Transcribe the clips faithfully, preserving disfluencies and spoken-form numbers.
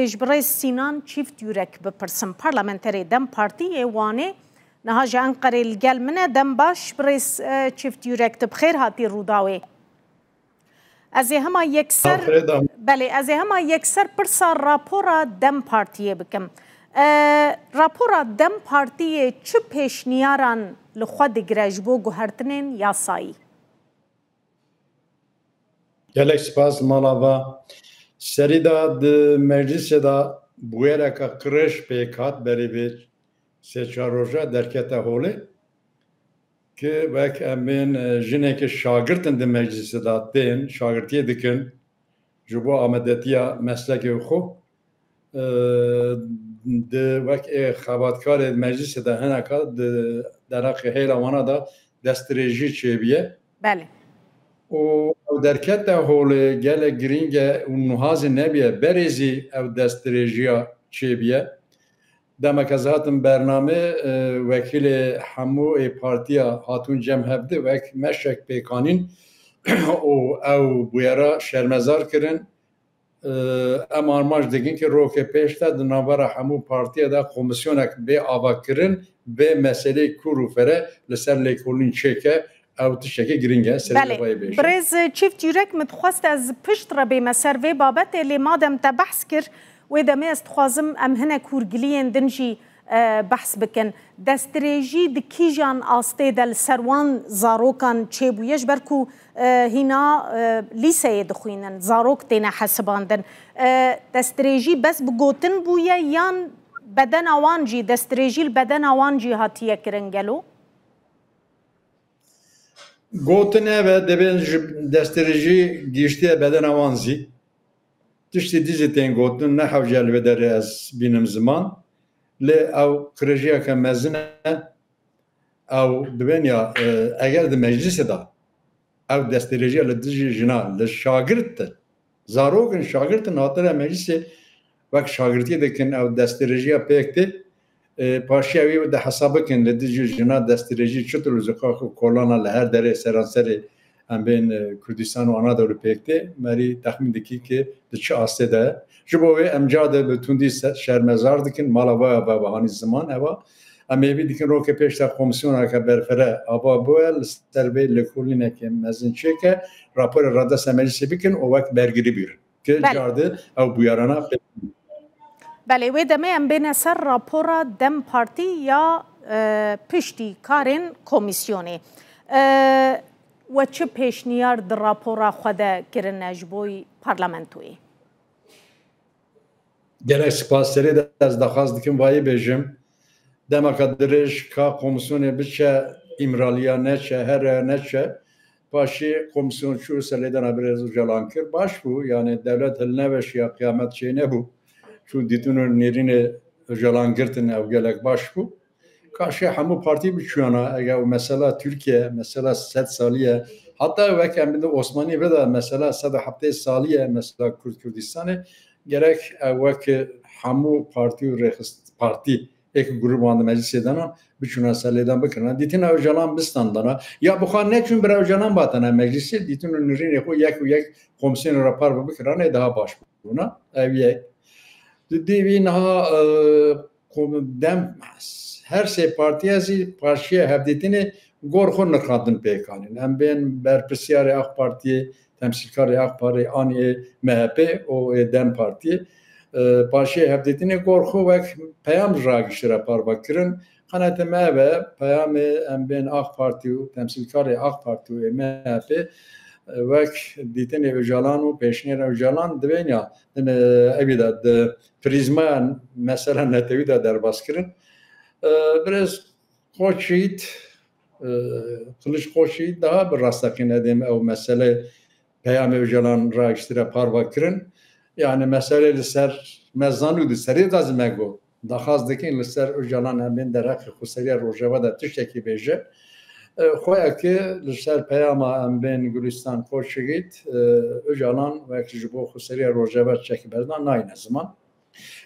ji birêz Sînan Çîft Yurek bipirsim. Parlamenterê DEM Partî yê Wanê niha ji Enqerê li gel min e. Dem baş birêz, e, Çîft Yurek, tu bi xêr hatî Rûdawê. Ez ê hema yekser, Afirê da. Belê, ez ê hema yekser pirsa rapora DEM Partiyê bikim. E, rapora DEM Partiyê çi pêşniyaran li xwe digire ji bo guhertinên yasayî? Gelek spas mala va. Serî de di meclisê de bûyereke qirêj pêk hat, berî vê sê çar roja derkete holê. Ki wek em bên, e, jineke şagirt in di meclisê de tên, şagirtiyê dikin, ji bo amadetiya meslekê xwe. E, di wek ê xebatkarê meclisê de hineka di deraqê hêla wana de destdirêjî çêbiye. Belê. Û ew derkete holê gelek girîng e û nuha zî nebiye. Berê zî ew destdirêjiya çêbiye. Demeke ez hatim bernamê, e, wekîlê hemû ê partiya hatûn cem hevdi wek meşek pêkanîn û ew bûyera şermezar kirin. E, em armanc dikin ki rokê pêş de di navbera hemû partiya de komisyonek bê avakirin, bê meselê kûr û fere li ser lêkolîn çêke, ew tiştekî girîng e, serî Belê. Vayê bêjin. Birêz Çîft Yurek, min dixwest ez pişt re bême ser vê babetê, lê madem te behs kir, wê demê ez dixwazim em hinek hûrgiliyên din jî, e, behs bikin. Destdirêjî di kîjan astê de li ser wan zarokan çêbûye, ji ber ku, e, hîna, e, lîseyê dixwînin, zarok têne hesibandin. E, destdirêjî bes bi gotin bûye yan bedena wan jî, destdirêjî li bedena wan jî hatiye kirin gelo? Gotin ev e, dibên ji destdirêjî gihîştiye bedena wan zî. Tiştî dî zî tên gotin, ne hewce li vê derê ez bînim ziman. Lê ew qirêjiyeke mezin e. Ew dibên ya, e, eger di meclisê de ew destdirêjiya li dijî jina, li şagirt in, zarok in, şagirt in, hatine meclisê wek şagirtiyê dikin, ew destdirêjiya pêk tê. E, paşiya wî de hesab bikin, li dijî jina destdirêjî çitur û ziqa ku kolana li her derê seranserê em bên, e, Kurdistan û Anadolû pêk tê, merî texmîn dikî ki di çi astê de ye. Ji bo wê em ca de bi tundî se-, şermezar dikin, mala vaya ve ve hanî ziman eva. Em hêvî dikin rokê pêş de komîsyoneke berfere ava bûye, li ser vê lêkolîneke mezin çêke, raporê radesta meclisê bikin û wek bergirî bîrin. Ki Belê. Car de ew bûyerana pê- Belê, wê demê em bêne ser rapora DEM Partî ya, e, piştî karên komîsyonê. E, we çi pêşniyar di rapora xwe de kirine ji bo parlamentoyê? Gelek spas. Serê de ez daxwaz dikim vayê bêjim. Demeka dirêj ka komîsyonê biçe Îmraliya neçe, here neçe. Paşê komîsyon çû ser lêdana birêz Ocalan kir. Baş bû. Yani dewlet hilneveşiya, qîyamet çênebû. Çû dîtin û nêrînê Ocalan girtin, ew gelek baş bû. Kaşê hemû partî biçûyana, eger mesela Tirkiye, mesela sed salî ye, hatta wek em bidin Osmanî ve de mesela sed û heftê salî ye, mesela Kurd Kurdistanê, gerek ew wek hemû partî û rêxist-, partî êk grûban di meclisê de ne, biçûna ser lêdan bikirina. Dîtina Ocalan bistandana. Ya bi xwe neçûn bira Ocalan batana meclisê, dîtin û nirînê xwe yek û yek komîsyonê re parve bikirane daha baş bûna. Ev yek. Di dî vî niha, e, Ku dem her sê partiya zî paşiya hevdîtinê gor xwe nirxandin pêk anîn. Em bên berpirsiyarê AK Partiyê, temsîlkarê AK Partiyê an ê MHP û ê DEM Partiyê, e, paşiya hevdîtinê gor xwe wek peyam ragiştire parve kirin. Qenaetê me ev e, peyamê em bên AK Partî û temsîlkarê AK Partî û ê MHP, e, wek dîtinê Ocalan û pêşniyarê Ocalan dibên ya din, e, evî de di prîzmaya mesela netewî de derbas kirin. E, birêz Koçyiğit, e, Kılıç Koçyiğit daha bi rasteqîn edêm ew mesele peyamê Ocalan ragiştire parve kirin. Yani mesele li ser me zanû di serê de zî me got. Daxwaz dikin li ser Ocalan em bên derheqê xweseriya Rojava de tiştekî bêje. E, xweyekê li ser peyama em bên Gülistan Koçyiğit, e, Ocalan wek ji bo xweseriya Rojava çekî berdan nayne ziman.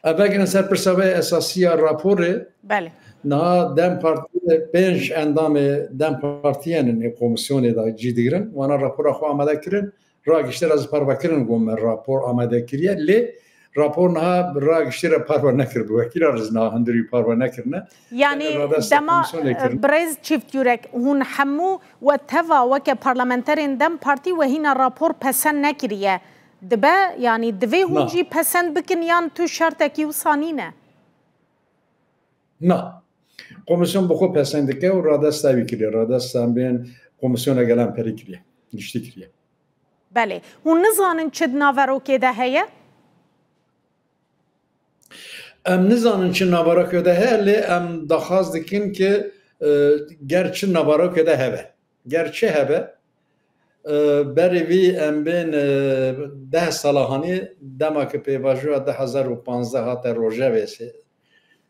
Ev vekin ser pirsa ve esasî ya raporê. Belê. Niha DEM Partiyê pênc endamê DEM Partiyê ne ê komîsyonê de cî digirin. Wana rapora xwe amade kirin. Ragişte re ji parve kirin ku me rapor amade kiriye. Lê Rapor niha bi raya giştî re parve nekir, bi wekîla re jî niha hundirî parve nekirine. Yanî Tenê radesta dema, komisyonê kirin. Birêz Çift Yurek, hûn hemû we teva weke parlamenterên DEM Partî we hîna rapor pesend nekiriye. Dibe, yanî divê hûn Na. jî pesend bikin yan tu şertekî wisa nîne? Na. Komisyon bi xwe pesend dike û radesta wî kiriye. Radesta bên komisyona gelan perî kiriye. Giştî kiriye. Belê. Hûn nizanin çi di naverokê de heye? Em nizanin çi naverokê de heye, lê em daxwaz dikin ki, e, ger çi naverokê de hebe. Ger çi hebe, e, berê vî em bên, e, deh sala hanî dema ki pêvajoya du hezar û panzdeh hate rojevê se-,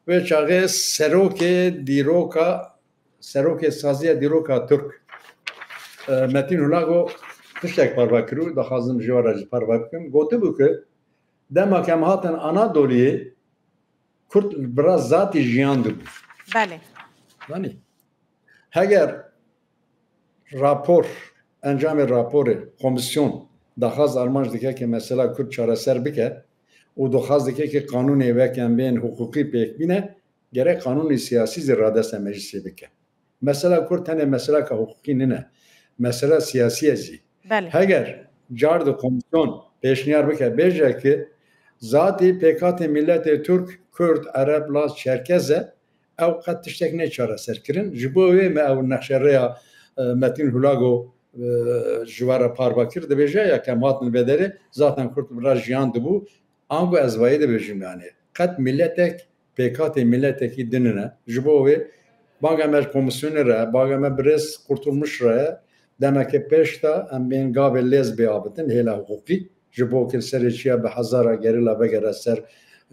wê çaxê serokê dîroka, serokê saziya dîroka Tirk, e, Metin Hulago tiştek parve kir û daxwazim ji we re jî parve bikim. Gotibû ki dema ke em hatin Anadoliyê, Kurd bi ra zatî jiyan dibû. Belê. Yanî, heger rapor, encamê raporê, komisyon daxwaz armanc dike ki mesela Kurd çareser bike û daxwaz dike ki qanûnê wek em bên hiqûqî pêk bîne, gerek qanûnê siyasî zî radesta meclisê bike. Mesela Kurd tenê meseleka hiqûqî nîne. Mesela siyasî ye zî. Belê. Heger car di komisyon pêşniyar bike, bêje ki zatî pêkatê miletê Tirk, Kurd, Ereb, Laz, Çerkez e, ew qet tiştek nê çareser kirin. Ji bo wê me ew nexşerêya, e, Metin Hulago, e, ji we re parve kir, dibêje, ya ke em hatin vê derê, zaten Kurd bi re jiyan dibû. Ango ez vayê dibêjim, yanî qet miletek pêkatê miletekî din nîne. Ji bo wê banga me ji komisyonê re, banga me birêz Kurtulmuş re, demeke pêş de em bên gavê lêz bê avitin, hêla hiqûqî, ji bo ki li serê çiya bi hezara gerîla vegere ser,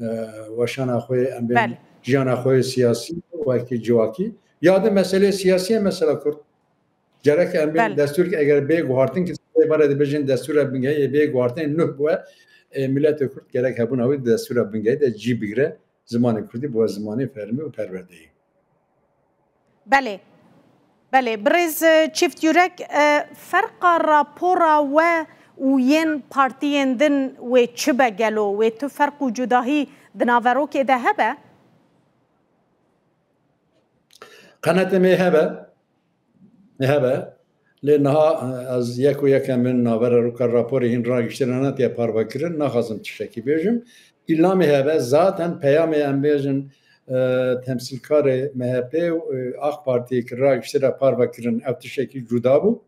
e, weşana xwe, em bên Belê. jiyana xwe yê siyasî, wekî civakî. Ya di meselê siyasî ye, mesela Kurd. Gerek em bên Belê. destûrek eger bê guhartin ki, sê bare dibêjin destûra bingehî bê guhartin nuh bûye, e, miletê Kurd gerek hebûna wî di destûra bingehî de cî bigire, zimanê Kurdî bûye zimanê fermî û perwerdeyî. Belê. Belê. Birêz, e, Çift Yurek, e, ferqa rapora we û yên partiyên din wê çi be gelo? Wê tu ferq û cudahî di naverokê de hebe? Qenatê me hebe. Hebe. Lê niha, e, ez yek û yek em bin navera rûka raporê hîn ragiştine netiye parve kirin, naxwazim tiştekî bêjim. Îlamê hebe, zaten peyamê em bêjin, e, temsîlkarê M H P û, e, AK Partiyê ki ragiştire parve kirin, ew tiştekî cuda bû.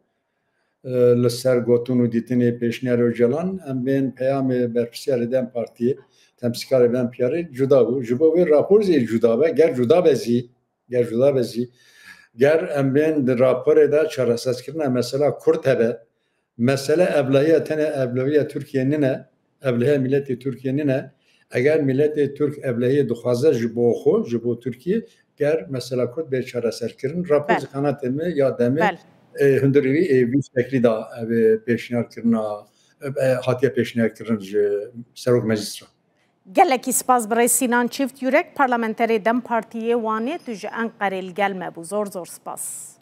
E, li ser gotin û dîtinê pêşniyarê Ocalan, em bên peyamê berpirsiyarê DEM Partiyê, temsîlkarê DEM P R'ê cuda bû. Ji bo wê rapor zî cuda be, ger cuda be zî, ger cuda be zî, ger em bên di raporê de çareseskirina mesela Kurd hebe, mesele evlehiya tenê evlehiya Tirkiye nîne, evlehiya miletê Tirkiye nîne. Eger miletê Tirk evlehiyê dixwaze ji bo xwe, ji bo Tirkiye, ger mesela Kurd bê çareserkirin, rapor Belê. Ji qenatê me ya demê, Belê. E, hundirî, e, vî şeklî de ev ê pêşniyar kirina, e, hatiye pêşniyar kirin ji Serok Meclis re. Gelekî spas birêz Sînan Çift Yurek, parlamenterê DEM Partiyê Wanê, tu ji Enqerê li gel me bû. Zor zor spas.